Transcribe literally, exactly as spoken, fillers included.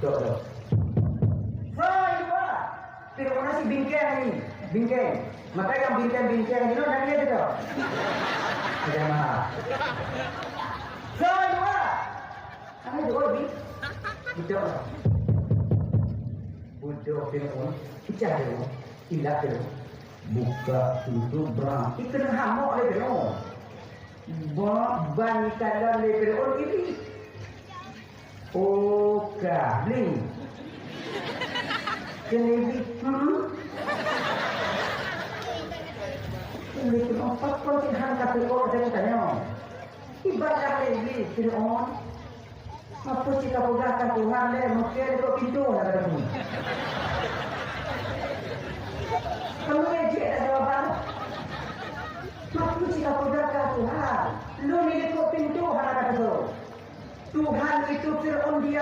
Tok tu. Hai, dua. Fir'aun nasi bingkeng ni. Bingkeng. Maka nyang bingkeng-bingkeng ni, nak dia tu. Ada mahal. Hai, dua. Hai, dua, bi. Tok tu. Bodoh Fir'aun. Pecah Fir'aun. Ilak Fir'aun. Buka tutup berang. Ikena hamok lé Fir'aun. Ba-, ban ikalon lé Fir'aun iblis. Oh, ka, bling. Keuneubit, hmm? Keuneubit, oh, pakon cit han ka teuôt dari tanyoe. Ibadah lé Iblis, Fir'aun. Apa cit ka peugah ka Tuhan lé, mungkin duduk pintu lah kata tu. Kamu ejek dah jawaban. Apa cit ka peugah ka Tuhan. Lu ni duduk pintu hana kata tu. Tuhan itu Fir'aun dia